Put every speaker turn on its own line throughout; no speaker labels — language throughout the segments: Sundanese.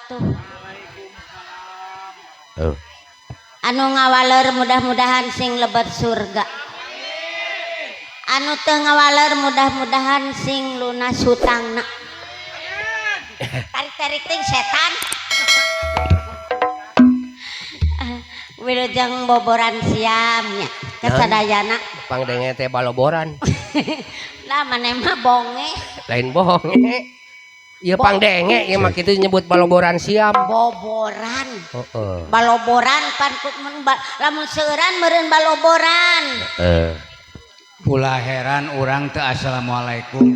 Wabarakatuh. Anu ngawaler mudah-mudahan sing lebet surga. Anu teu ngawaler mudah-mudahan sing lunas hutangna. Tarik-tarik ting setan. Wilujeng boboran siamnya kasadayana.
Pangdenge teh baloboran.
Lah maneh mah bonge.
Lain bonge. Ieu pangdenge ieu mah kitu nyebut baloboran siam.
Boboran.
Heeh.
Baloboran pan lamun seueuran meureun baloboran.
Heeh.
Ulah heran urang teu assalamualaikum.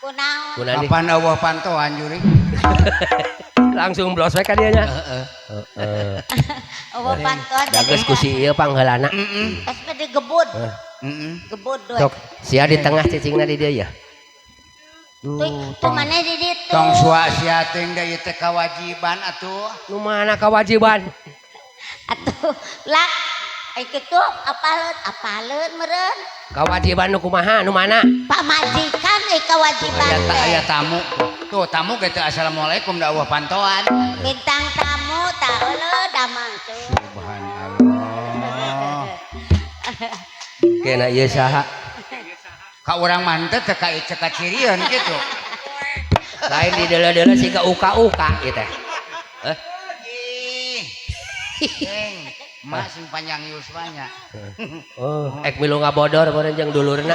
Kunaon?
Kunaon?
Kapan eueuh pantoan juri?
Langsung blos we ka dieu nya.
Heeh.
Heeh.
Eueuh pantoan.
Bagus ku si ieu pangheulana.
Heeh.
Geus mah digebut.
Heeh.
Gebut we.
Sok sia di tengah cicingna di dieu ya.
Tuh, tuh maneh di ditu.
Tong sua-sia teuing da ieu teh kawajiban atuh.
Nu mana kewajiban?
Atuh lah ai kitu apaleun apaleun meureun.
Kewajiban nu kumaha nu mana?
Pamajikan euy kewajiban
Aya
teh.
Aya tamu. Tuh tamu ge teu assalamualaikum da eueuh pantoan.
Bintang tamu tah eueuh damang tuh.
Subhanallah.
Kena ieu saha?
Ka urang mah teu teu ka cek kacirieun kitu.
Lain di deuleu-deuleu siga uka-uka ieu teh. Heh.
Ih. Ceng, mak sing panjang yuswanya.
Oh, ek milu ngabodor meureun jeung dulurna.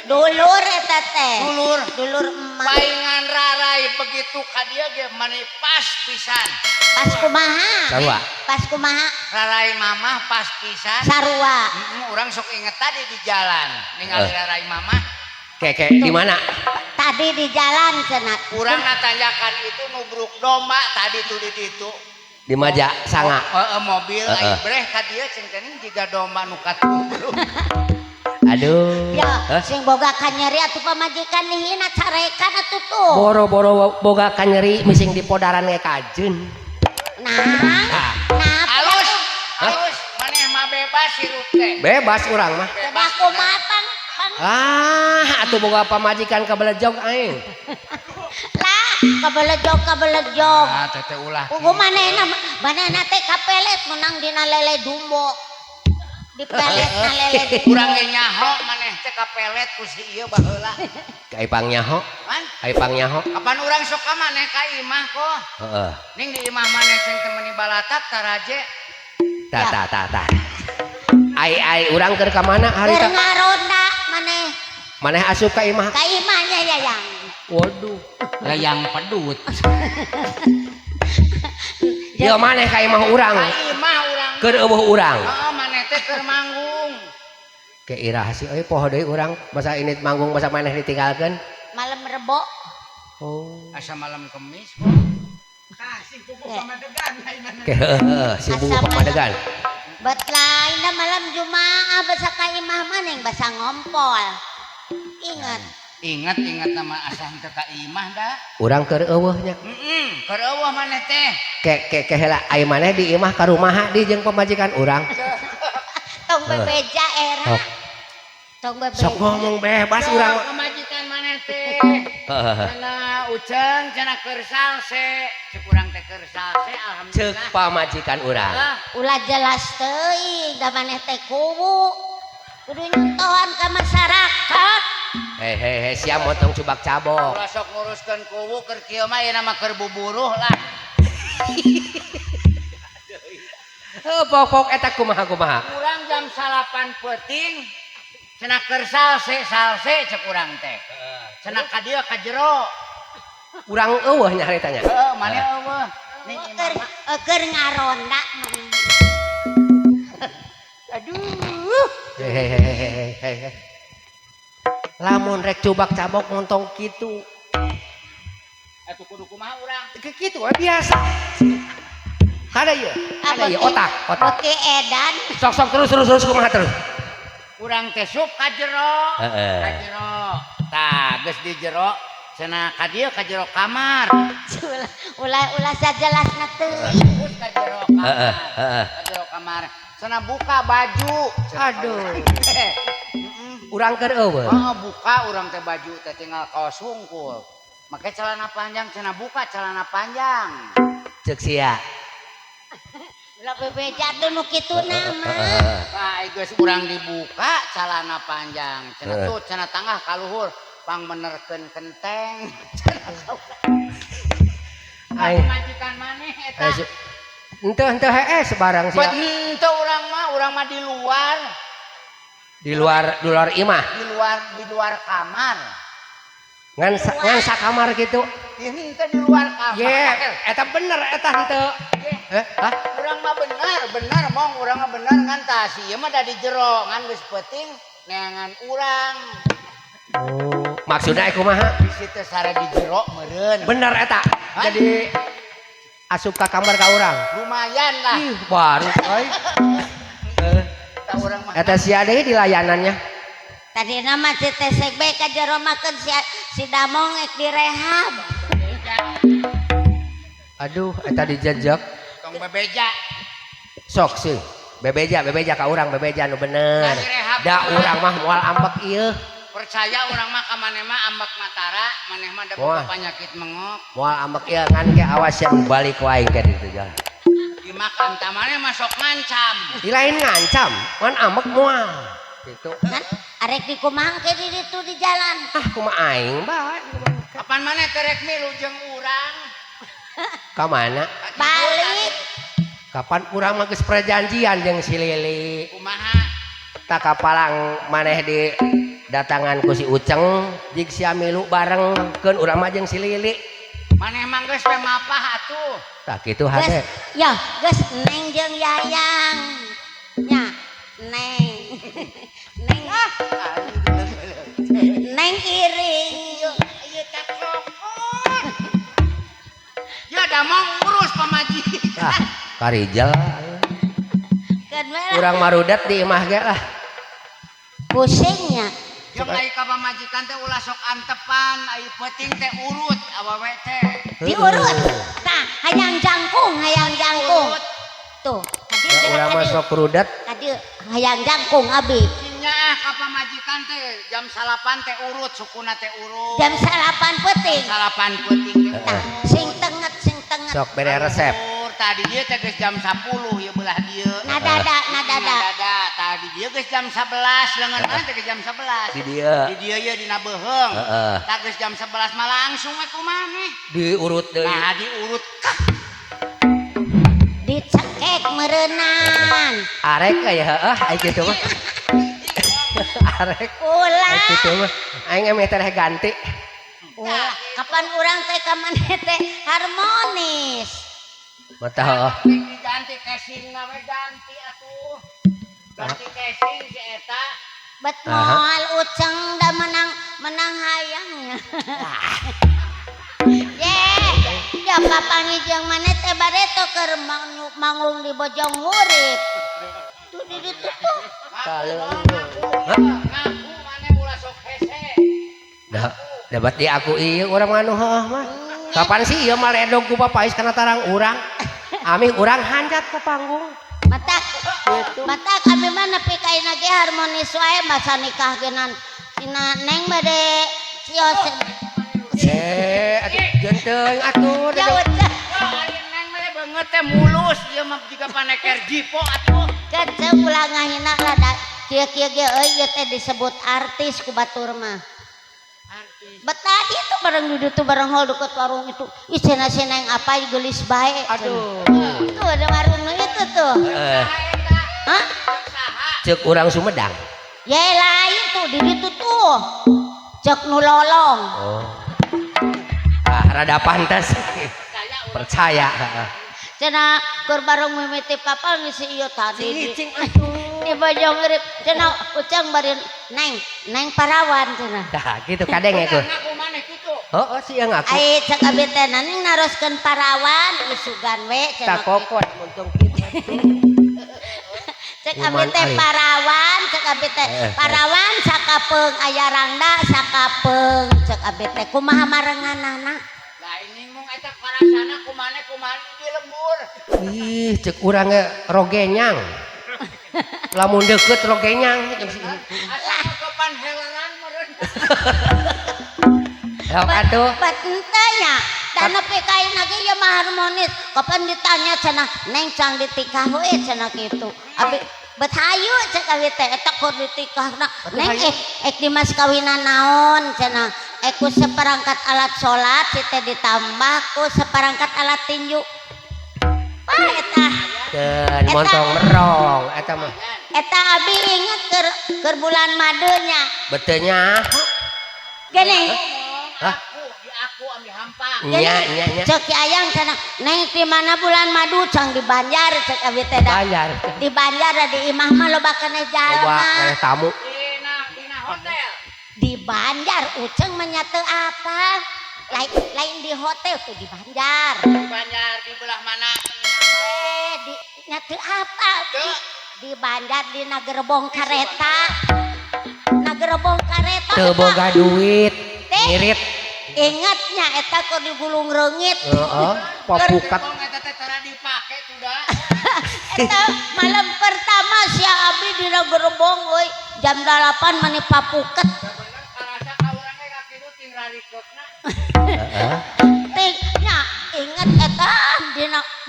Dulur eta teh.
Dulur.
Dulur emak.
Paingan rarai begitu ka dieu ge mani pas pisan.
Pas kumaha?
Sarua.
Pas kumaha?
Rarai mamah pas pisan.
Sarua.
Heeh, urang sok inget tadi di jalan ningali rarai mamah.
Keke di mana?
Tadi di jalan cenah.
Urang natanjakan itu nubruk domba tadi tuh di ditu.
Di Maja Sanga.
Heeh, mobil
Heeh.
ai breh ka dieu ceng teh jiga domba nu katubruk.
Aduh.
Ya,
Hah?
sing boga kanyeri atuh pamajikan dihina carekan atuh tuh.
Boro-boro boga kanyeri mising di podaran ge kajeun.
Nah, nah,
Halus, halus, maneh mah bebas hirup teh.
Bebas urang mah.
Bebas kumaha pang pang.
Ah, atuh boga pamajikan kabelejog aing.
Lah, kabelejog kabelejog.
Ah, teteh ulah.
Pugu manehna manehna teh kapelet menang dina lele dumbo. Dipelet na lele dumbo.
Urang ge nyaho maneh teh kapelet ku si ieu baheula.
Ai pang nyaho,
Pan,
ai pang nyaho.
Kapan urang sok ka maneh ka imah kok?
Heeh.
Ning di imah maneh sing temeni balatak taraje.
Ta ta ta ta. Ai ai urang keur ka mana
Keur
harita?
ngaronda maneh
Maneh asup ka imah.
ka imahnya yayang.
Waduh.
Layang pedut.
Ieu maneh ka imah urang.
Ka imah urang.
Keur eueuh urang.
Heeh, maneh teh keur manggung.
Ke iraha sih euy poho deui urang masa ini manggung masa maneh ditinggalkeun.
Malam Rebo.
Oh.
Asa malam Kemis kok.
Ke heeh, si buku
Asa malam-
pamadegan.
Bet lain da malam Jumaah basa ka imah maneh basa ngompol. Ingat.
Ingat ingat nama asa henteu ka imah da.
Urang keur eueuh nya.
Heeh, keur eueuh maneh teh.
Ke ke ke heula ai maneh di imah ka rumaha di jeung pamajikan urang.
Tong bebeja era.
Sok.
Tong bebeja.
Sok ngomong bebas urang mah.
Pamajikan maneh teh.
Heeh.
Cenah Uceng cenah keur salse. Cek urang teh keur salse
Ceuk
alhamdulillah.
pamajikan urang.
Ah,
Ulah jelas teuing da maneh teh kuwu. Kudu nyontohan ka masyarakat.
Hei hei hei sia motong cubak cabok.
Ulah sok nguruskeun kuwu keur kieu mah ieu mah keur buburuh lah.
Heuh pokok eta kumaha kumaha.
Urang jam 9 peuting cenah keur salse salse cek urang teh. Cenah ka dieu ka jero.
Urang eueuh nya haritanya.
Heeh, maneh eueuh. Ning imah
Keur
mah.
keur ngaronda maneh.
Aduh.
Hei hei hei hei hei hei. Lamun rek cubak cabok montong kitu.
Atuh kudu kumaha urang?
Ke kitu we biasa. Kada ieu, kada ieu otak, otak.
Oke edan.
Sok sok terus terus terus kumaha terus.
Urang teh sup ka jero.
Heeh.
Ka jero. Tah, geus di jero cenah ka dieu ka jero kamar.
Ulah ulah ulah sajelasna teuing.
Geus ka jero kamar.
Heeh, heeh.
Ka jero kamar. Cenah buka baju.
Aduh.
Heeh.
Urang keur eueuh.
Oh, buka urang teh baju teh tinggal kaos wungkul. Make celana panjang cenah buka celana panjang.
Cek sia.
Ulah bebeja tuh nu kituna mah.
Wah, geus urang dibuka celana panjang. Cenah tuh cenah tangah kaluhur pangmenerkeun kenteng.
Aing
Majikan maneh eta.
Henteu henteu heeh sebarang
Buat
sia.
henteu urang mah di luar,
Di luar imah.
Di luar kamar.
Ngan sakamar kitu.
Henteu di luar kamar.
Ye, eta bener eta henteu. Eh, hah?
Urang mah bener, bener mong urang mah bener ngan tah si ieu mah da di jero ngan geus peuting neangan urang.
Oh, maksudna kumaha?
Bisi teh sare di jero meureun.
Bener eta.
Hah?
Jadi asup ka kamar ka urang.
Lumayan lah.
Ih, baru euy. Eh,
Tah urang mah.
eta sia deui di layanannya.
Tadi nama si tesek bae ka jero makeun si si Damong ek direhab.
Aduh, eta dijejek.
Tong bebeja.
Sok sih. Bebeja, bebeja ka urang, bebeja nu bener.
Nah, direhab.
Da urang mah moal ambek ieu.
Percaya urang mah ka maneh mah ambek matara, maneh mah da
Wah.
boga penyakit mengok.
Moal ambek ieu ngan ke awas yang balik ku aing ke ditu jalan.
Dimakan tah maneh mah sok ngancam.
Di lain ngancam, ngan ambek moal. Gitu.
Kan arek dikumaha ke di ditu di jalan.
Ah, kumaha aing bae.
Kapan maneh teh rek milu jeung urang?
Ka mana?
Balik.
Kapan urang mah geus perjanjian jeung si Lili.
Kumaha?
Tak kapalang maneh di datangan ku si Uceng, jig sia milu bareng keun urang mah jeung si Lili.
Maneh mah geus we mapah atuh.
Tah kitu
Geus,
hade.
ya, geus Neng jeung Yayang. Nya, Neng. Neng. Neng iring.
Ieu tak rokok. Ya da mau urus pamajikan.
Ah, karijel.
Keun we lah.
Urang marudat di imah ge lah.
Pusingnya.
Jeung ai ka pamajikan teh ulah sok antepan, ai peuting teh urut awewe teh.
Diurut. Tah, hayang jangkung, hayang jangkung.
Urut.
Tuh, kadieu
Ya,
gerak
urang mah
kadieu.
sok rudet.
Kadieu hayang jangkung abi.
Nyaah ka pamajikan teh jam 9 teh urut, sukuna teh urut.
Jam 9 peuting.
9 peuting teh.
Tah, sing tenget, sing tenget.
Sok bere resep.
Luhur, tadi dia teh geus jam 10 ieu belah dieu.
Nadada, nadada.
Nadada, tadi dia geus jam 11, leungeun mana teh geus jam 11.
Di dieu.
Di dieu ye dina beuheung.
Heeh.
Tah geus jam 11 mah langsung we kumaha.
Diurut deui.
Nah, diurut kah.
Dicekek meureunan.
Arek ya heeh ai kitu mah. Arek
Ulah.
ai kitu mah. Aing emeh teh ganti.
Ulah. Kapan urang teh ka maneh teh harmonis.
Mata heeh.
Diganti casingna we ganti atuh. Ganti casing si eta.
Bet
Aha.
moal Uceng da menang menang hayangnya. Ye, ya papanggih jeung maneh teh bareto keur manggung di Bojong Hurip. Tuh di ditu tuh.
Kalau
Ngaku,
Hah?
ngaku maneh ulah sok hese.
Da dapat di aku ieu urang mah anu heuh mah. Kapan sih ieu mah ledog ku papais kana tarang urang? Amih urang hanjat ke panggung.
Mata mata kami mah nepi ka ayeuna ge harmonis wae masa nikah geunan. Tina Neng bade cios.
Eh, atuh jeung teuing atuh.
Ya udah.
Wah, ari Neng mah beungeut teh mulus, ieu mah jiga paneker jipo atuh.
Keceu ulah ngahina lah da kieu-kieu ge euy ieu teh disebut artis ku batur mah.
Artis.
Bet tadi tuh bareng duduk tuh bareng hol deket warung itu. Ih cenah si Neng apa geulis bae.
Aduh.
Tuh ada warung nu itu tuh.
Eh,
Saha eta?
Hah?
Saha?
Cek urang Sumedang.
Ya lain tuh di ditu tuh. Cek nu lolong.
Oh. Ah, rada pantas. Percaya. Heeh.
Cenah keur bareng mimiti papal ngisi ieu tadi di,
Cing atuh.
di Bojong Urip. Cenah Uceng bari Neng, Neng parawan cenah.
Tah, gitu kadeng ya ku.
Ngaku maneh kitu.
Heeh, sih yang ngaku.
Ai cek abi teh Neng naroskeun parawan isugan we
Tak
cenah.
kokot muntung kitu.
Cek abi
Kuman
teh
ari.
parawan, cek abi teh
Eh, eh.
parawan sakapeung aya rangda sakapeung cek abi teh kumaha marenganana.
Lah ini mung eta karasana kumaneh kumaha di lembur.
Ih, cek urang ge rogenyang. Lamun deukeut rogenyang.
Asa kapan heleran meureun.
Sok atuh.
Bat ente nya. Dan nepi ka ayeuna ge ieu mah harmonis. Kapan ditanya cenah, "Neng, can ditikah we," cenah kitu. Abi bet hayu cek abi teh eta kur ditikahna. "Neng, ek di mas kawinan naon?" cenah. "Ek ku seperangkat alat salat si teh ditambah ku seperangkat alat tinju." Wah, eta.
Dan montong merong eta mah.
Eta abi inget keur bulan madunya.
Betulnya.
Gini.
Hah?
Di aku ambil hampang.
Nya nya nya.
Cek Ki Ayang cenah, "Neng, di mana bulan madu?" "Cang di Banjar," cek abi teh da.
Banjar.
Di Banjar da, di imah mah loba keneh
Loba
jalma.
Keneh tamu.
Dina hotel.
Di Banjar uceng mah teu apa. Lain lain di hotel tuh, di Banjar.
Di Banjar di belah mana?
Eh, di nya teu apa. Di Banjar di gerbong kareta. Na gerbong kareta.
Teu boga duit.
Teh.
Ngirit.
Ingatnya eta keur digulung reungit.
Heeh, papukat.
Gerbong eta teh tara dipake tuh da.
Eta malam pertama si abi di gerbong euy. Jam 8 mani papuket.
Bener karasa ka urang ge kakitu ting rarikeukna.
Heeh.
Ting nya inget eta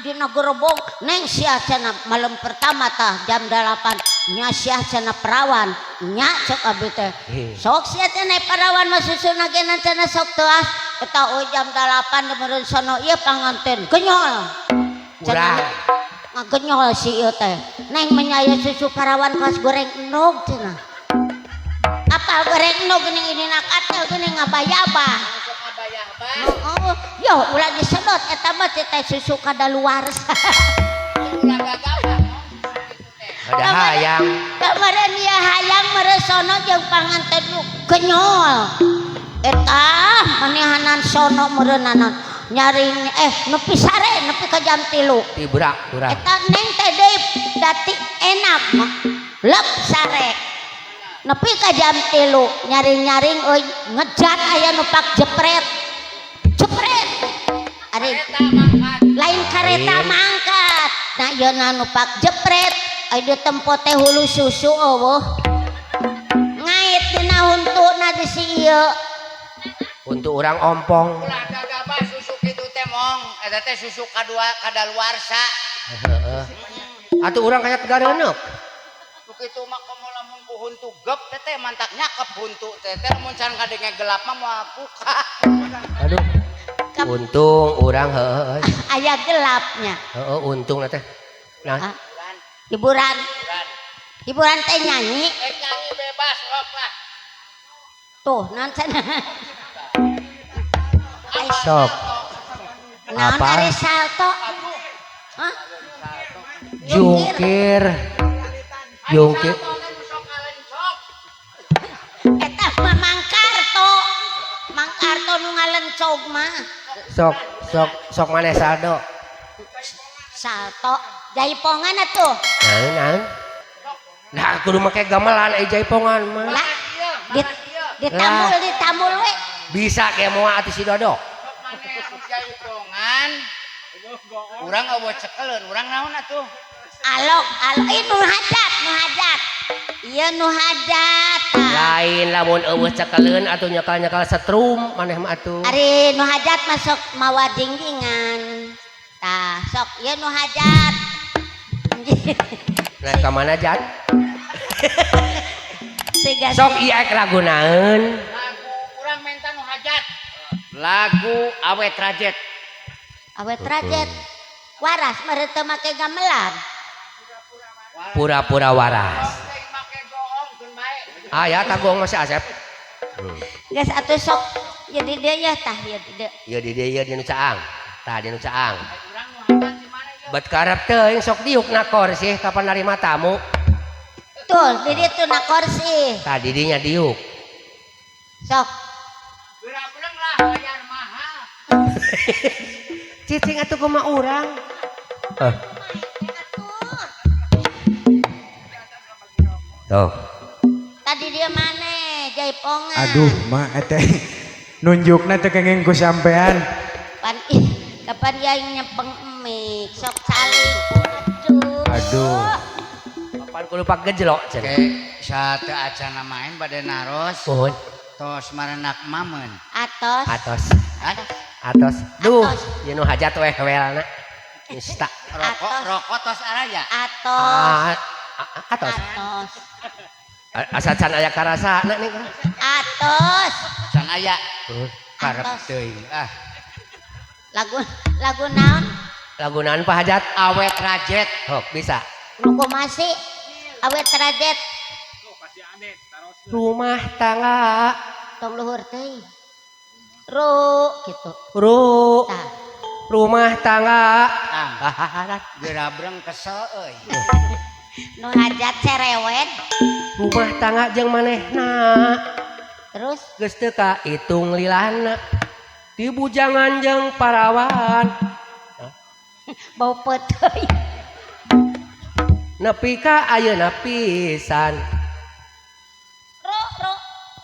dina gerbong. "Neng, sia," cenah, malam pertama tah jam 8 nya, "sia," cenah, "perawan?" "Nya," cek abi teh. "Sok sia teh naik parawan mah susuna ge cenah, sok teuas." Eta euy jam 8 meureun sono ieu panganten genyol.
Urang.
Ngagenyol si ieu teh. "Neng, menyaya susu parawan kos goreng endog," cenah. Apal goreng endog geuning ini nak atel geuning ngabayabah.
Sok ngabayah ba.
Oh, yo ulah disedot eta mah teh susu kadaluarsa.
Ulah gagabah mong susu kitu teh.
Ada hayang.
Kemarin dia hayang meresono jeung panganten nu genyol. Eta manehanan sono meureunana nyaring nepi sare nepi ka jam 3.
Tibrak urang.
Eta neng teh deui dati enak mah. Lep sare. Nepi ka jam 3 nyaring-nyaring euy ngejat aya nu pak jepret. Jepret. Ari
Eta mangkat.
Lain kareta
Lain.
Mangkat. Nah, ieu na nu pak jepret aya di tempo teh hulu susu eueuh. Ngait dina huntuna di si ieu.
Untuk orang ompong.
Ulah gagabah susu kitu teh mong. Eta teh susu kadua kadaluarsa.
Heeh. Atuh urang kayak tegareuneup.
Nu kitu mah komo lamun ku huntu gep teh teh mantak nyakep huntu teh teh lamun can kadenge gelap mah moal buka.
Aduh. Untung urang heeh.
Aya gelapnya.
Heeh, untung teh. Nah,
Ah, hiburan.
Hiburan.
Hiburan teh nyanyi.
Eh, nyanyi bebas rock lah.
Tuh, naon cenah?
Sok.
Naon
Apa?
ari salto? Hah?
Jungkir. Jungkir.
Eta mah Mang Karto. Mang Karto nu ngalencog mah.
Sok sok sok maneh saldo.
Salto jaipongan atuh.
Naon naon? Nah, kudu make gamelan ai jaipongan mah.
Lah, ditambul ditambul we.
Bisa ke moal atuh si Dodok.
Sok maneh anu jaipongan. Urang eueuh cekeleun, urang naon atuh?
Alok, alok, ih nu hajat, nu hajat. Iya nu hajat. Tah.
Lain lamun eueuh cekeleun atuh nyekal-nyekal setrum maneh mah atuh.
Ari nu hajat masuk mawa jinggingan. Tah, sok ieu nu hajat.
Nah, ka mana jat?
Siga
Sok ieu ek lagu naon?
Lagu urang menta nu hajat. Lagu Awet Rajet.
Awet rajet. Waras meureun teu make gamelan.
Pura-pura waras.
Teh make goong keun bae.
Ah ya, tagong masih Asep.
Geus atuh sok jadi dia ya tah ya di dieu.
Ieu di dieu ieu di nu caang. Tah di nu caang.
Urang nu hajat di mana ieu?
Bet karep teuing sok diuk na korsi kapan narima tamu.
Tuh, di ditu na kursi.
Tah di dinya diuk.
Sok.
Geura-beurang lah bayar mahal.
Cicing atuh kumaha urang. Eh. Tuh.
Tadi dia mana? Jaipongan.
Aduh, mak teh nunjukna teh kenging ku sampean.
Pan ih, kapan dia nyepeng mik sok saling. Aduh.
Aduh.
Kapan kudu pak gejlok cenah.
Oke, saat acana main bade naros
Mohon.
tos marenak mamen.
Atos.
Atos.
Hah?
Atos. Duh,
Atos.
ieu nu hajat weh welna. Nista.
Rokok
Atos.
rokok tos araya.
Atos.
Ah, atos.
Atos.
Asa can aya karasana nih.
Atos.
Can aya karep
Atos.
teuing. Ah,
Lagu lagu naon?
Lagu naon Pak Hajat?
Awet rajet.
Hok, bisa.
Nu kumasi? Awet rajet.
Rumah tangga
Tong luhur teuing. Ru gitu.
ru
Tah.
rumah tangga.
Ah,
Ah,
gerabreng kesel euy.
Nu hajat cerewet.
rumah tangga jeung manehna.
Terus
Geus teu kahitung lilana. Di bujangan jeung parawan.
bau peuteuy.
Nepi ka ayeuna pisan.
Ru ru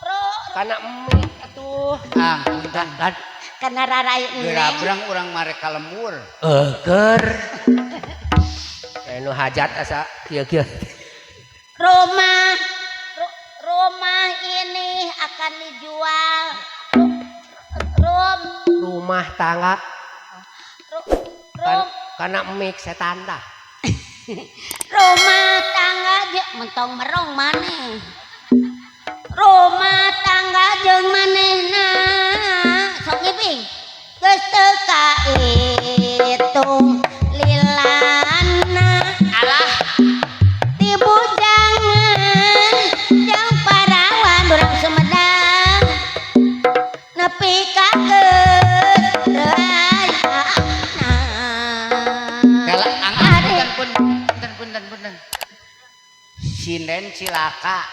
ru.
Kana mie atuh.
Ah, punten.
Kan
Kana rarai neng.
Gerabreng urang marek ka lembur.
Eger. Nu hajat asa kieu-kieu.
Rumah rumah ini akan dijual. Rum
Rumah tangga
rum
kana mik setan tah.
Rumah tangga jeung mentong merong maneh. Rumah tangga jeung manehna sok ngiping. Geus teu kahitung lilana.
Alah,
Ti bujangan jeung parawan urang Sumedang. Nepi ka geus.
Kala ang
Ari.
punten punten punten punten. Sinden cilaka.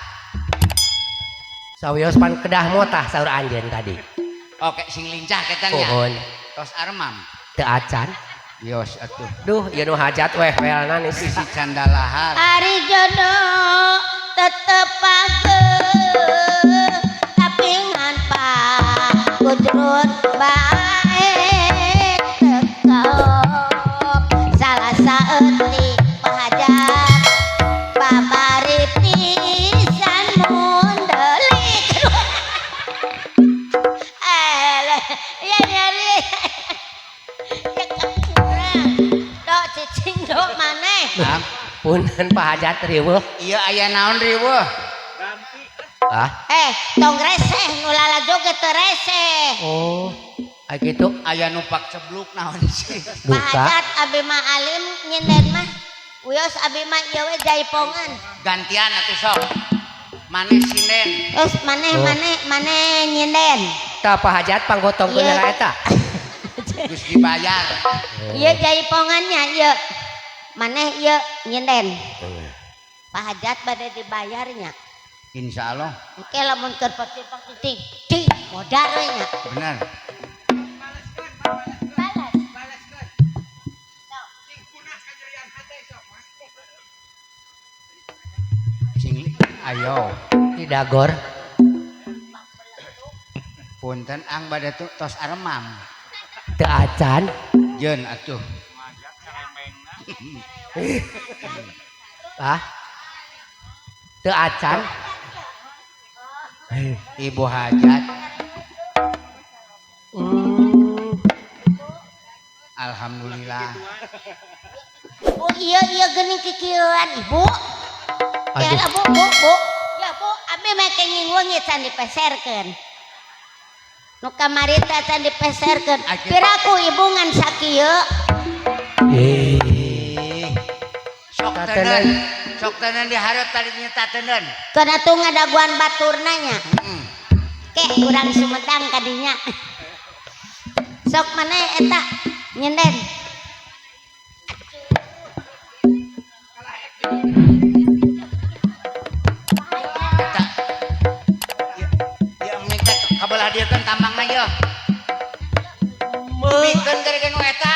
Sawios pan kedah motah saur anjeun tadi.
Oke, sing lincah ketanya.
Pohon
Tos armam.
teu acan.
Yos atuh.
Duh, ieu nu hajat weh welna nih.
Bisi candalahar.
Ari jodoh tetep pageuh tapi ngan pakujrut bae tekop salah saeutik pahajat babari pisan mundelik. Alah, ya nyari ya kurang dok cicing dok maneh.
Ah,
Punten Pak Hajat riweuh.
Ieu aya naon riweuh?
Ah,
Tong reseh nu lalajo ge teu reseh.
oh. Ai kitu
Aya nu pak cebluk naon sih?
Pak
duka.
Hajat abi mah alim nyinden mah. Wios abi mah ieu we jaipongan.
Gantian atuh sok. Maneh sinden.
Terus maneh
Oh.
maneh maneh nyinden.
Tah Pak Hajat panggotongkeun
Iya.
heula eta.
Geus dibayar.
Ieu jaipongannya ieu. Maneh ieu nyinden. Pak Hajat bade dibayarnya.
Insyaallah
Engke lamun keur pacing di modar we nya.
bener.
Balas.
Sing ayo.
Di dagor.
Punten ang bade tos aremam.
Teu acan.
Jeun atuh.
Ah. Teu acan.
Ibu hajat. Alhamdulillah.
Bu ieu ieu geuning kikieuan ibu. Ya
Aduh.
bu bu bu. Ya bu, abi mah kenging wengi can dipeserkeun. Nu kamari teh can dipeserkeun. Piraku ibu ngan sakieu.
Eh.
Sok
Tateuneun.
teuneun. Sok teuneun dihareup tadi nya tateuneun.
Kana tuh ngadaguan baturna nya.
Heeh.
Ke urang Sumedang kadinya. Sok maneh eta nyinden.
Eta. Ya minta kabelah dieu kan tambangna yeuh. Mikeun gara-gara nu eta.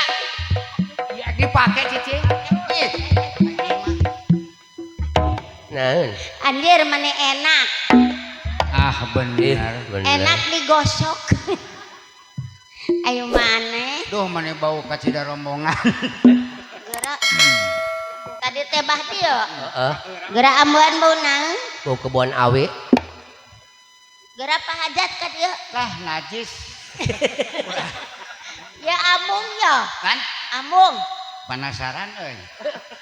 Ya dipake cicing.
Ih.
Naon?
Anjir maneh enak.
Ah bener.
Enak digosok. Ayo maneh.
Duh maneh bau kacida rombongan.
Geura. Tadi teh bah dieu.
Heeh.
Geura ambuan bau naon?
Bau kebon awi.
Geura hajat ka dieu.
Lah najis.
Ya amung ya.
Kan?
Amung.
Penasaran euy.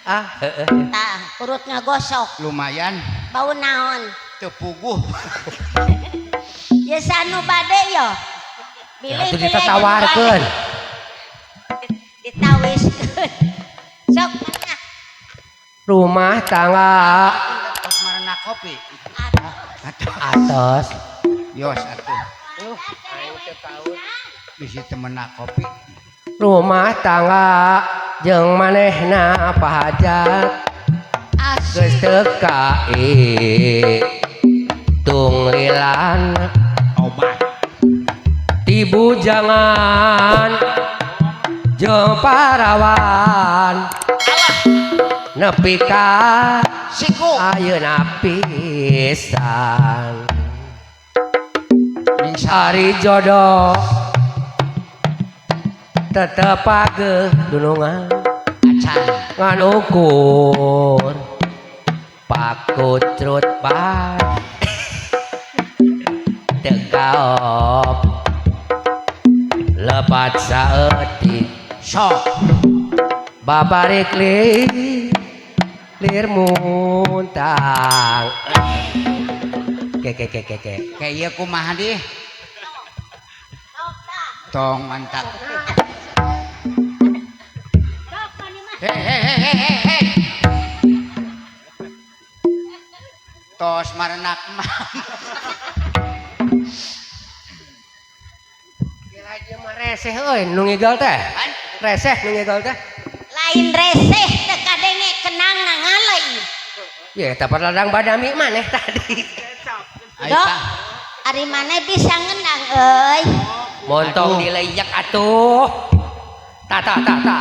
Ah, heeh.
Tah, urut ngagosok.
Lumayan.
Bau naon?
Teu puguh.
Ya sanu bade ya. Bilih
Atuh ditawarkeun.
Ditawiskeun. Sok mana?
Rumah tangga
Tos marana kopi.
Atos.
Yos atuh. Bisi temenak kopi.
Rumah tangga jeung manehna pahajat. Geus teu tung lilan
obat.
Tibu jangan jeung parawan. Nepi ka
siku
ayeuna pisan. Ari jodoh tetep pageuh dunungan
acan
ngan ukur pakutrut bae teu kaop lepat saeutik
sok
babarik lir muntang ke ke ke ke ke
kayak ieu kumaha dih tong mantap. Hei hei hei hei hei. Tos marenak mah.
Kira ieu mah reseh euy nu ngigal teh. Reseh nu ngigal teh.
Lain reseh teu kadenge kenang na ngalai.
Ye eta ladang badami maneh tadi.
Dok, ari maneh bisa ngenang euy.
Montong dileyak atuh. Ta ta ta ta.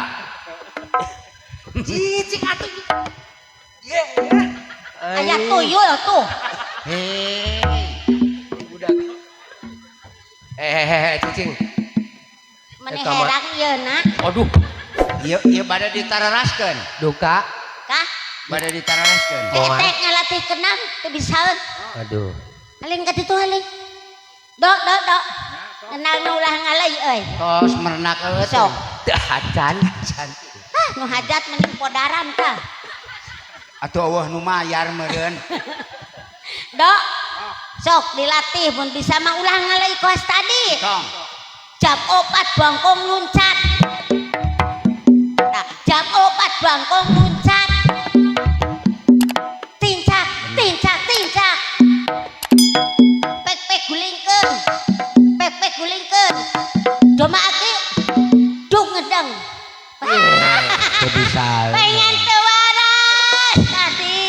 Cicing atuh. Ye.
Aya tuyul tuh.
Hei.
Budak. Eh cicing.
Meni herang ieu na.
Aduh.
Ieu ieu bade ditararaskeun.
Duka.
Kah?
Bade ditararaskeun.
Teh ngalatih kenang teu bisaeun.
Aduh.
Aling ka ditu aling. Dok dok dok. Ngenang ulah ngalai euy.
Tos merenak eueuh.
Sok.
Teu acan.
Acan.
Hah, nu hajat mending podaran tah.
Atuh eueuh nu mayar meureun.
Dok. Sok dilatih mun bisa mah ulah ngalai kos tadi.
Tong.
Jam 4 bangkong luncat. Nah, jam 4 bangkong luncat. Tincak, tincak, tincak. Pek-pek gulingkeun. Pek-pek gulingkeun. Doma aki dung ngedeng.
Teu bisa.
Pengen teu waras tadi.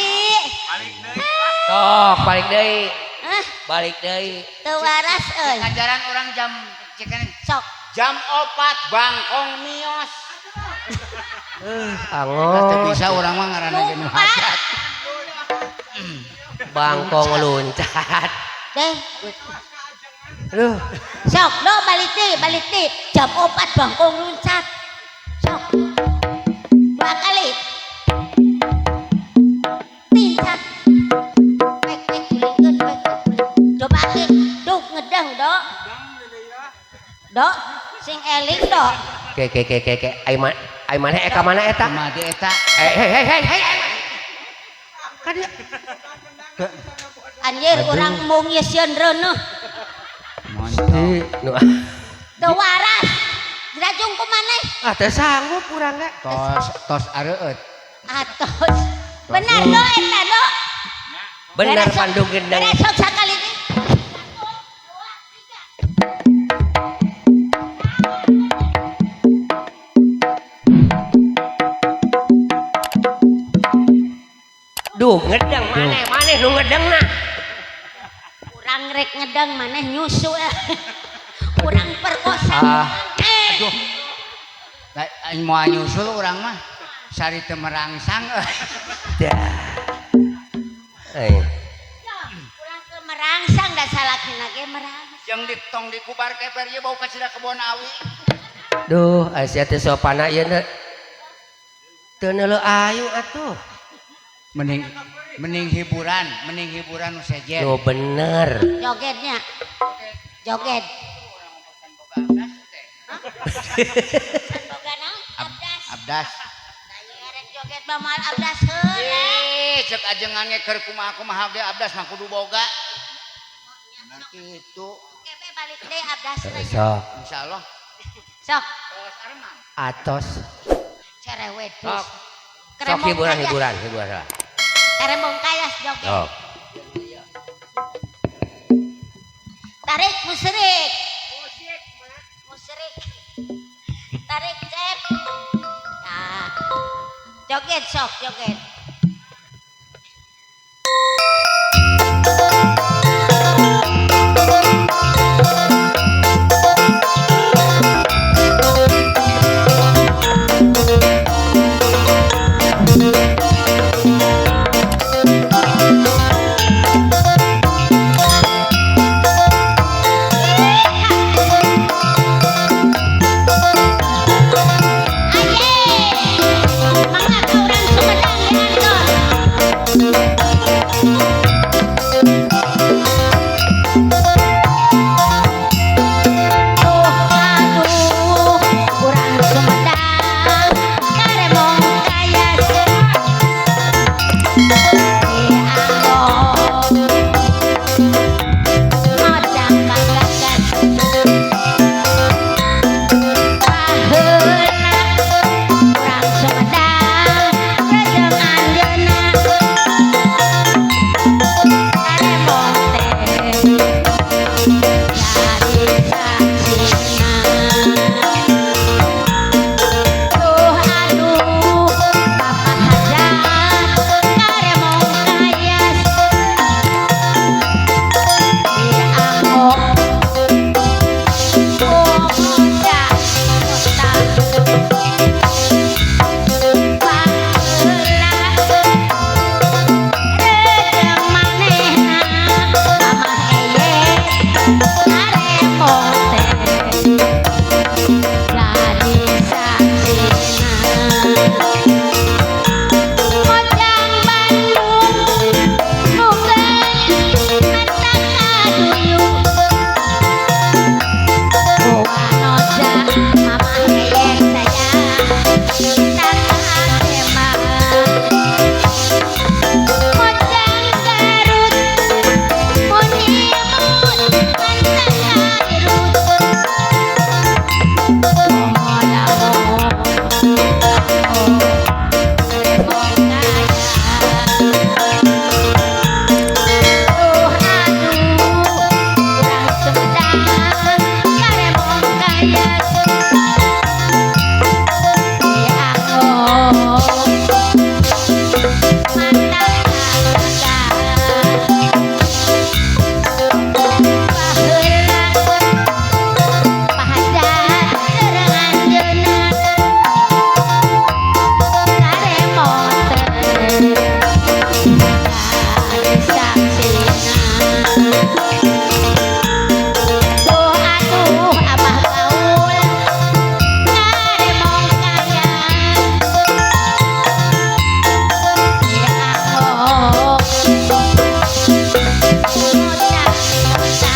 Sok balik deui.
Hah?
Balik deui.
Teu waras euy.
Ngajaran orang jam cekan
sok
jam 4 bangkong mios.
Angot.
Teu bisa urang mah ngaranna ge nu hajat.
Bangkong loncat.
Deh.
Aduh.
Sok do balik deui, balik deui. Jam 4 bangkong loncat. Sok. 2 kali. Tincak. Pek-pek gulingkeun, pek-pek gulingkeun. Coba aki duk ngedeng, Dok. Dok, sing eling, Dok.
Ke ke ke ke ke. Ai maneh ka mana eta?
Kumaha di eta?
Eh hei hei hei hei. Ka dieu.
Anjir urang mung ieu sieun reuneuh.
Montong.
Nu
Teu waras. Dirajung ku maneh?
ah teu sanggup urang ge.
Tos tos areueut.
Atos. Benar do eta, Dok.
Bener pandu gendeng.
Beres sok sakali deui.
Duh, ngedeng maneh, maneh nu ngedengna.
Urang rek ngedeng maneh nyusul. Urang perkosa.
Ah.
Aduh. Lain moal nyusul urang mah. Sari teu merangsang euy.
Dah. Eh.
Urang teu merangsang da salakina ge merangsang.
Jeung ditong dikubar keper ieu bau kacida kebon awi.
Duh, aya teh sopana ieu teu neuleuh ayu atuh.
Mending mending hiburan, mending hiburan nu sejen.
Lo bener.
Jogetnya. Joget. Boga naon? Abdas.
Abdas.
Rek joget mah moal abdas heula.
Eh, cek ajengan ge keur kumaha kumaha ge abdas mah kudu boga. Bener kitu.
Oke, be balik deui abdasna nya.
Sok.
Insyaallah.
Sok.
Atos.
Cerewet.
Sok. Sok hiburan hiburan hiburan.
Karembong kayas joget.
Sok.
Tarik musrik. Musrik. Tarik cep. Nah. Joget sok joget. Mangga ka urang Sumedang ya Anton. Tuh aduh, urang Sumedang karemong kayas. Di anggo mocang kagagas. Baheula urang Sumedang rejeng anjeunna. Karemong teh jadi saksina. Tuh aduh, Bapak Hajat karemong kayas. Di anggo mocang kota. Baheula rejeng manehna Mamah Eyet karemong teh jadi saksina. Mojang Bandung nu geus mentak kaduyung. Wanoja Mamah Eyet sayang tak kakemang. Mojang Garut mun imut mentak kairut. Momo lamun karemong kaya. Tuh aduh, urang Sumedang karemong kayas. Di anggo mantap kagagas. Baheula Pak Hajat sareng anjeunna karemong teh jadi saksina. Tuh aduh, Abah gaul karemong kaya. Di anggo mocang kota.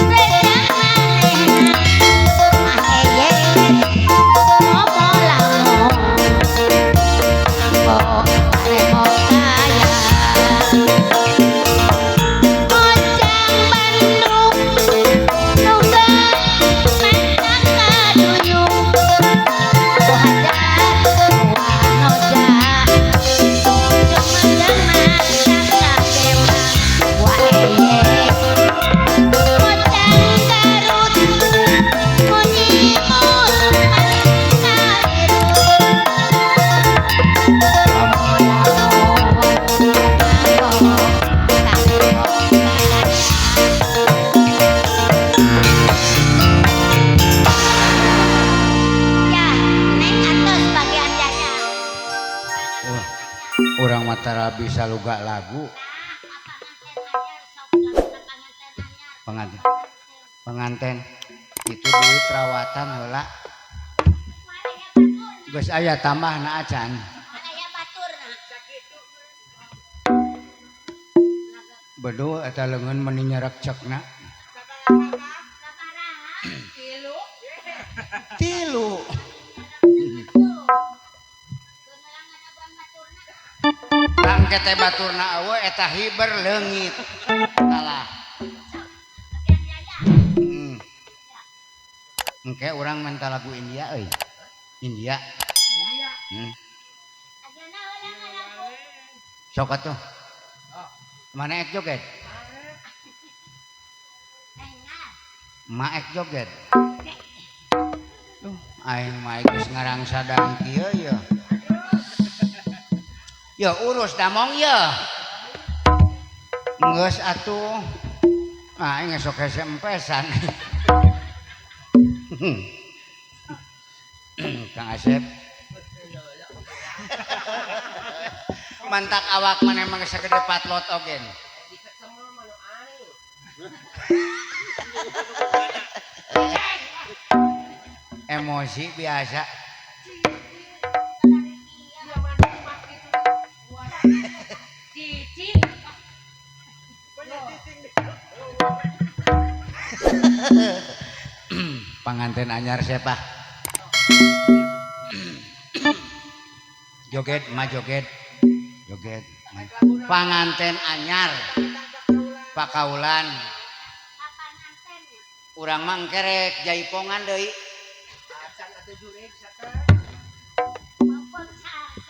Rejang manehna Mah Eyet momo lamun anggo karemong kaya. Mojang Bandung nu geus mentak kaduyung. Bu Hajat Wanoja Sumedang mantak kakemang Wa Eyet. Mojang Garut mun imut mentak kairut. Momo lamun anggo karemong kaya. Ya, Neng atos bagian jajang.
Wah, urang mah tara bisa luga lagu. Pengantin. Pengantin itu duit rawatan heula. Geus aya tambahna acan.
Aya baturna.
Bedu eta leungeun meuni nyarekcekna.
Tilu.
Tilu. Bangke teh baturna eueuh eta hiber leungit. Kalah. Engke urang menta lagu India euy. India. Sok atuh. Mana ek joget? Ma ek joget. Duh, aing mah geus ngarangsadang kieu ye. Ya urus damong ye. Geus atuh. Aing sok hese empesan. Kang Asep. Mantak awak mana emang segede patlot ogen. Emosi biasa. Panganten anyar siapa? Joget, ma joget. Joget. Panganten anyar. Pakaulan. Urang mah engkerek jaipongan deui.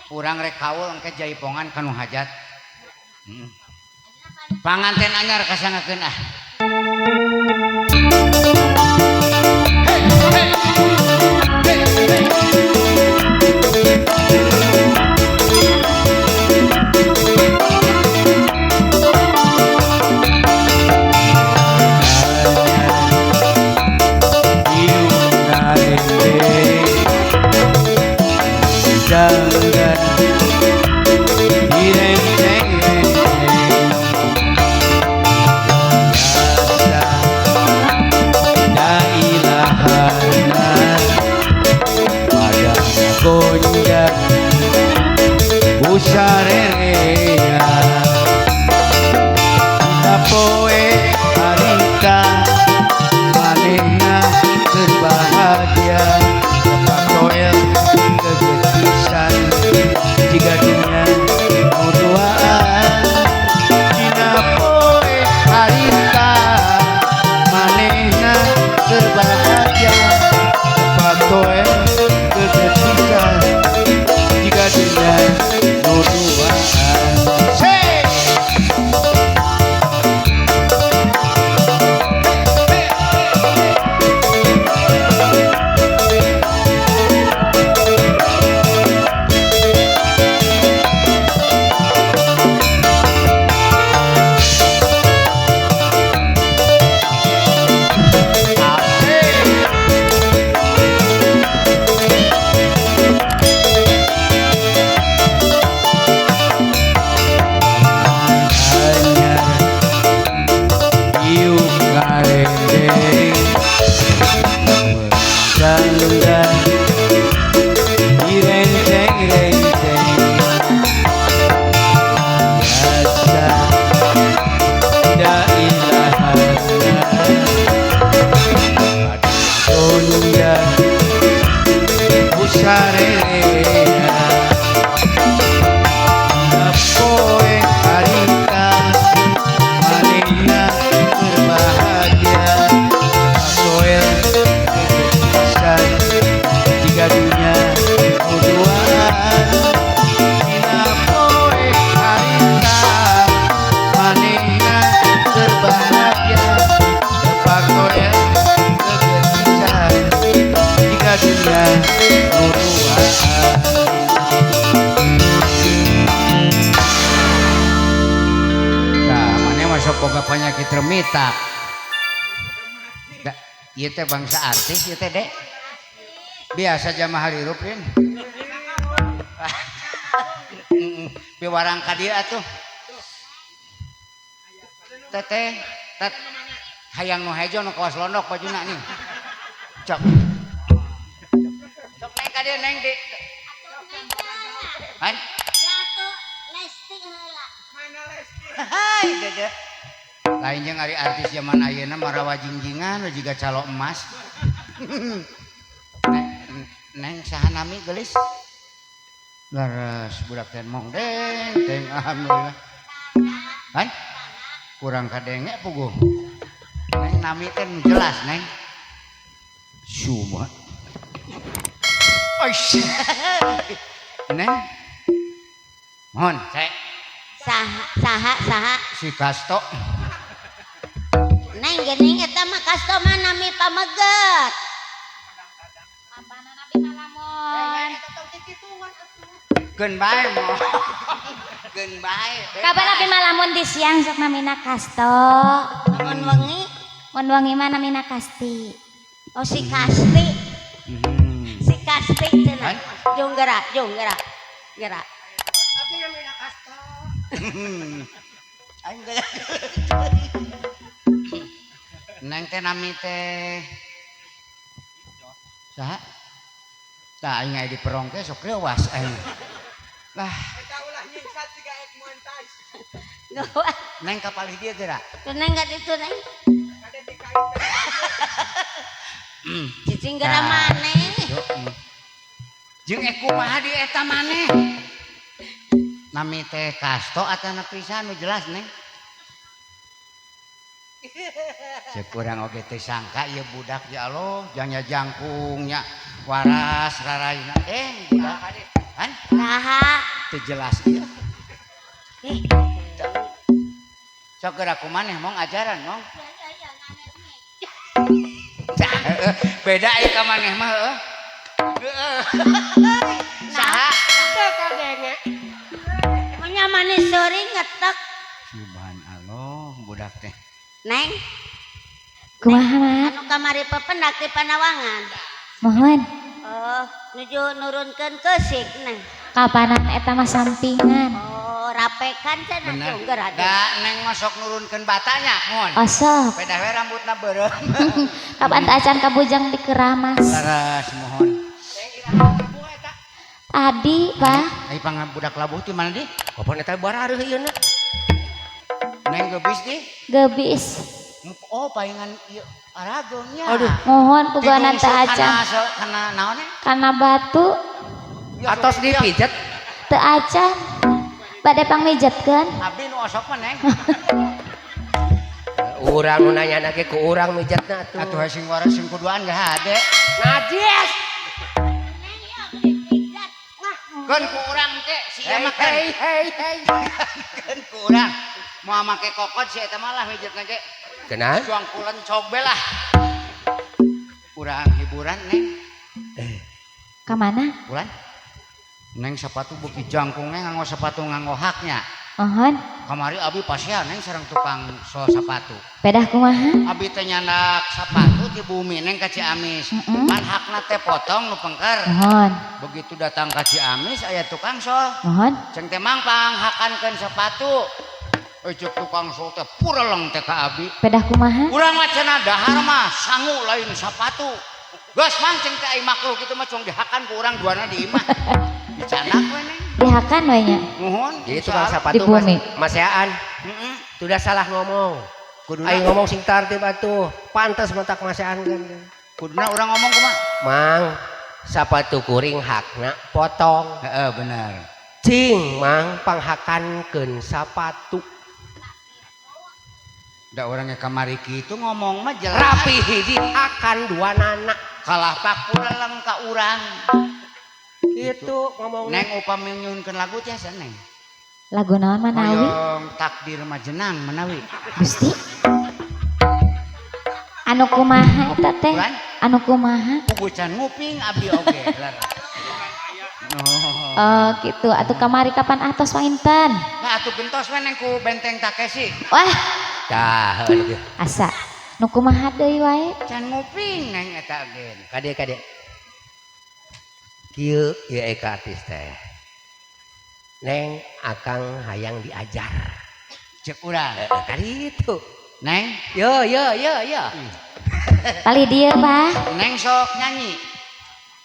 Urang rek kaul engke jaipongan kanu hajat. Panganten anyar kasangakeun ah. Penyakit remitak. Ieu teh bangsa artis ieu teh dek. Biasa jamaah hirup Rin. Piwarang ka dieu atuh. Teteh, tet hayang nu hejo nu kawas londok bajuna nih. Cok. Sok neng ka dieu neng di. Hai.
Ratu Lesti heula.
Hai dede. Lain jeung ari artis zaman ayeuna marawa jingjingan we jiga calo emas. Neng, neng saha nami geulis? Leres budak teh mong deng teng alhamdulillah. Hai. Kurang kadenge puguh. Neng nami teh nu jelas neng. Suma. Oish. Neng. Mohon, saya
Saha saha saha.
Si Kasto.
Neng geuning eta mah Kasto mah nami pameget.
Kapanan abi malamun.
Keun bae mo. Keun bae.
Kapan abi malamun di siang sok namina Kasto.
Mun wengi
Mun wengi mah namina Kasti.
Oh si Kasti. Si Kasti cenah.
Hai?
Jung gerak, jung gerak. Gerak.
Aing gaya. Neng teh nami teh saha? Tah aing aya di perong teh sok reuas aing. Lah,
Gawat.
neng ka palih dieu geura.
Tuh neng ka ditu neng. Cicing geura
Tah.
maneh.
Jeung kumaha di eta maneh? Nami teh Kasto atana pisan nu jelas neng. Cek urang oge teh sangka ieu budak ya Allah, jangnya jangkungnya waras raraina budak kan
Saha?
Teu jelas ieu.
Eh.
Sok geura kumaneh mong ajaran mong. Beda ieu ka maneh mah heueuh. Heeh. Saha?
Punya manis sore ngetek.
Subhanallah budak teh.
Neng,
Kumaha mak?
Anu kamari pependak di Panawangan.
Mohon.
Oh, nuju nurunkeun keusik neng.
Kapanan eta mah sampingan.
Oh, rapekan cenah
Bener.
jung geura.
Da neng mah sok nurunkeun batanya mun.
Osok.
Pedah we rambutna beureum.
Kapan teh acan ka bujang di keramas.
Leres mohon.
Tadi, Pak.
Ai pang budak labuh ti mana di?
Kapan eta barareuh ieu na?
Neng gebis di?
Gebis.
Oh, palingan ieu arageungnya.
Aduh.
Mohon puguanan teh acan.
Kana naon eh?
Kana batu
Atos dipijet.
teu acan. Bade pangmijetkeun.
Abdi nu osok mah neng.
Urang nu nanya ge ku urang mijetna atuh.
Atuh sing waras sing kuduan ge hade.
Najis.
Keun ku urang teh si ieu mah keun.
Hei hei hei.
Keun ku urang. Moal make kokot si eta mah lah mijetna ge.
Kenal?
Cuang kulen cog be lah. Urang hiburan neng.
Ka mana?
Bulan. Neng sepatu beuki jangkungnya nganggo sepatu nganggo haknya.
Mohon.
Kamari abi pasian neng sareng tukang sol sepatu.
Pedah kumaha?
Abi teh nyandak sepatu ti bumi neng ka Ciamis. Pan hakna teh potong nu pengker.
Mohon.
Begitu datang ka Ciamis aya tukang sol.
Mohon.
Ceng teh mangpang hakankeun sepatu. Cek tukang sol teh pureleng teh ka abi.
Pedah kumaha?
Urang mah cenah dahar mah sangu lain sepatu. Geus mang ceng teh ai makhluk itu mah cong dihakan ku urang duana di imah. Dicanak we neng.
Dihakan we nya.
Nuhun.
Jadi tukang sepatu
Di bumi.
Mas Yaan.
Heeh.
Sudah salah ngomong.
Kuduna
Ayo ngomong sing tartib atuh. Pantes mentak Mas Yaan kan.
Kuduna urang ngomong kumaha?
Mang, sepatu kuring hakna potong.
Heeh bener.
Cing mang panghakankeun sapatu.
Da orangnya kamari kitu ngomong mah jelas.
Rapi hiji hakan dua nana.
Kalah pak pureleng ka urang.
Gitu ngomong.
Neng upami nyuhunkeun lagu tiasa neng.
Lagu naon manawi?
Hoyong takdir majenang manawi.
Gusti. Anu kumaha eta teh?
Bulan?
Anu kumaha?
Puguh can nguping abdi oge. Oh.
Oh gitu. Atuh kamari kapan atos panginten?
Nah atuh gentos we neng ku Benteng Takeshi.
Wah,
Tah, heuh.
asa. Nu kumaha deui wae?
Can nguping neng eta ge.
Kade kade. Kieu ieu eka artis teh. Neng akang hayang diajar.
Cek urang.
Kali itu.
Neng,
Yo yo yo yo.
Palih dieu, Pak.
neng sok nyanyi.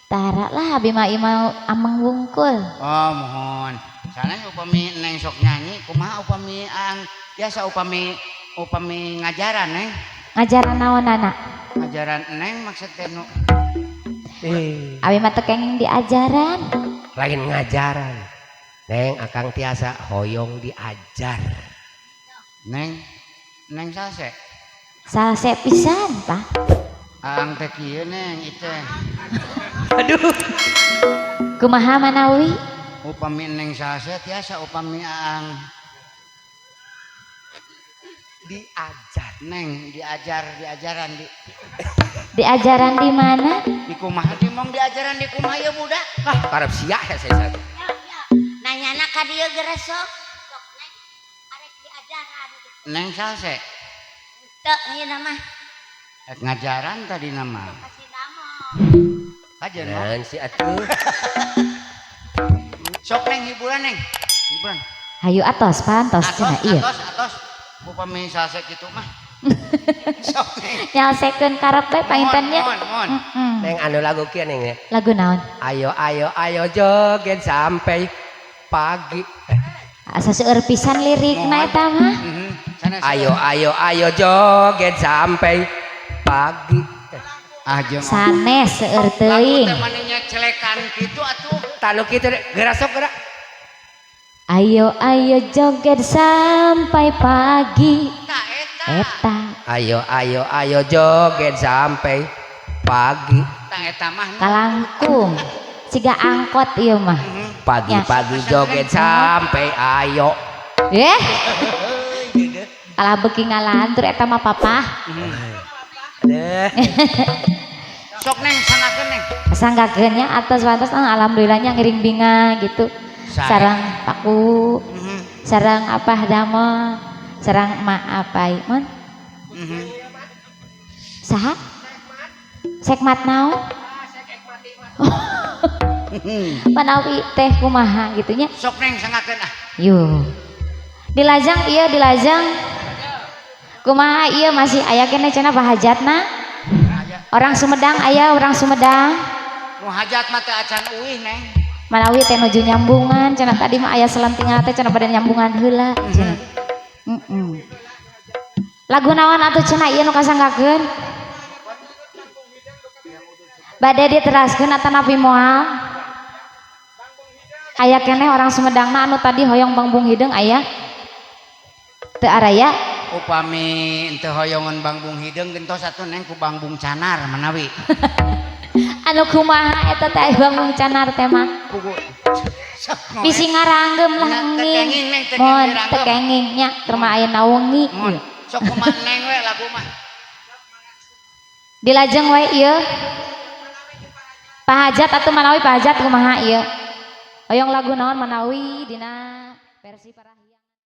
Tara lah abi mah ieu mah ameng wungkul.
Oh, mohon. Sana upami Neng sok nyanyi, kumaha upami ang biasa upami upami ngajaran, Neng?
Ngajaran naonana?
Ngajaran Neng maksud teh nu
Eh,
Abi mah teu kenging diajaran.
Lain ngajaran. Neng, akang tiasa hoyong diajar.
Neng, Neng salse.
Salse pisan, Pak.
Aang teh kieu, Neng, ieu teh.
Aduh.
Kumaha manawi?
Upami Neng salse tiasa upami aang
Diajar.
Neng diajar diajaran di
Diajaran di mana?
Di kumaha di mong diajaran di kumaha ya budak?
Ah, karep sia ya saya satu.
Nanyana ka dieu geura sok. Sok Neng arek diajaran gitu.
Neng salse.
Teu ieu mah.
Rek ngajaran tadi nama.
Kasih nama.
Kajeun mah.
Nah, si atuh.
Sok Neng hiburan, Neng. Hiburan.
Hayu atos pantos
Atos,
cenah ieu.
atos, atos. Upami salse kitu mah. Sok Neng.
Nyalsekeun karep we panginten nya.
Mohon, mohon.
Heeh.
Neng anu lagu kieu, Neng ya.
Lagu naon?
Ayo ayo ayo joget sampai pagi.
Asa seueur pisan lirikna eta mah.
Mhm. Sanes.
Ayo ayo ayo joget sampai pagi.
Ah, jeung
Sanes seueur
lagu
teuing.
teh maninya celekan kitu atuh.
Tanu kitu deh, geura sok geura.
Ayo ayo joget sampai pagi.
Tah eta.
Eta.
Ayo ayo ayo joget sampai pagi.
Tah eta mah.
Kalangkung. Siga angkot ieu mah.
Pagi-pagi joget sampai ayo.
Eh. Kalah beuki ngalantur eta mah papa.
Deh.
Sok Neng sanggakeun, Neng.
Sanggakeun nya atos pantos ah, alhamdulillahnya ngiring binga gitu.
Sae.
Sareng paku, sareng apa damel, sareng emak apa mon? Saha? Sekmat naon? Manawi teh kumaha gitu nya.
Sok Neng sanggakeun ah.
Yuh. Dilajang iya dilajang. Kumaha iya masih aya keneh cenah bahajatna?
Aya.
Orang Sumedang aya orang Sumedang.
Nu hajat mah teu acan uih, Neng.
Manawi teh nuju nyambungan cenah tadi mah aya selentingan teh cenah pada nyambungan heula cenah. Heeh. Lagu naon atuh cenah ieu nu kasanggakeun? Bade diteraskeun atanapi moal? Aya keneh orang Sumedangna anu tadi hoyong bangbung hideung aya? Teu araya?
Upami henteu hoyongan bangbung hideung gentos atuh Neng ku bangbung canar manawi.
Anu kumaha eta teh bangbung canar teh mah?
Pugu. Sok
Bisi ngaranggem lah
Teu
nging.
kenging, Neng, teu
Mohon
kenging
teu kenging nya keur mah ayeuna wengi.
Mohon. Sok kumaha Neng we lagu mah.
Dilajeng we ieu. Pahajat atuh manawi pahajat kumaha ieu? Hoyong lagu naon manawi dina versi para